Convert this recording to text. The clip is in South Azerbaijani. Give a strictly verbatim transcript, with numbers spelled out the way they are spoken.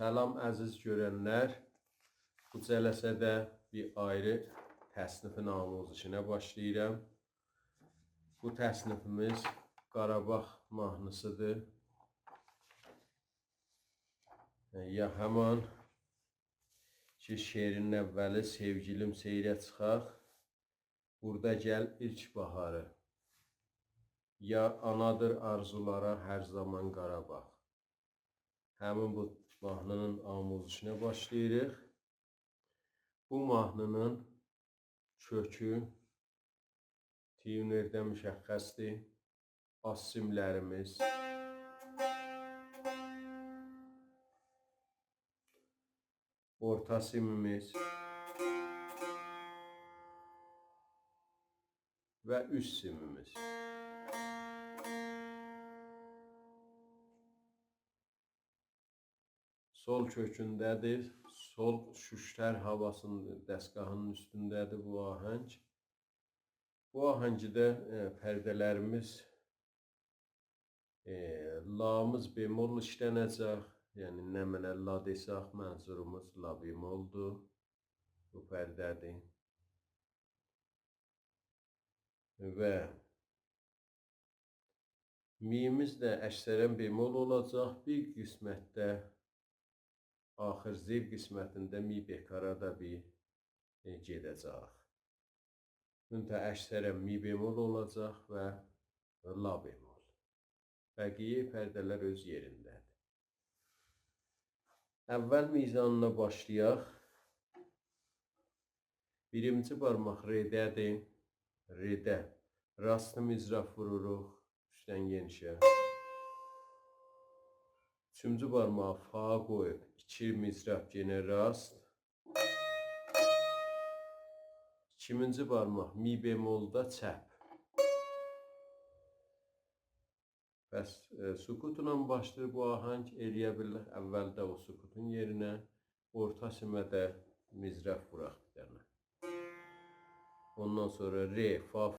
سلام عزیز گؤرنلر. بو جلسه‌ده بیر آیری تصنیفین آموزشینه باشلاییرام. بو تصنیفیمیز قاراباغ ماهنی‌سیدیر. یا همان کی، شعرین اوّلی «سئوگیلیم سئیره چیخاق، بورادا گل ایلک باهاری»، یا «آنادیر آرزولارا هر زامان قاراباغ». همین بو ماهنی‌نین آموزشینه باشلاییریق. بو ماهنی‌نین کؤکو تیونرده مشخصدیر. باس سیملریمیز، اورتا سیمیمیز و اوست سیمیمیز. سول کؤکونده‌دیر. سول شوشتر هاواسینین، دستگاهینین اوستونده‌دیر بو آهنگ. بو آهنگده، ائ، پرده‌لریمیز، ائ، لامیز بمل ایشلنه‌جک. یعنی نمنه لا دئسک، منظوروموز لا بملدور. بو پرده‌دیر. و می‌میز ده اکثراً بمل اولاجاق. بیر قسمتده آخر زیل قسمتینده می بکارا دا بیر، ائ، گئده‌جک. منتها اکثراً می بمل اولاجاق و لا بمل. بقیه پرده‌لر اؤز یئرینده‌دیر. اول میزانینا باشلایاق. بیرینجی بارماق رئده‌دیر. رئده راست مضراب ووروروق اوستدن یئنیشه. اوچونجو بارماغی فا قویوب ایکی مضراب یئنه راست. ایکیمینجی بارماق می بملدا چپ. پس، ائ، سکوتلا باشلاییر بو آهنگ، ائلیه بیلریک اولده او سکوتون یئرینه اورتا سیمه ده مضراب ووراق بیر دنه. اوندان سونرا ر، فا،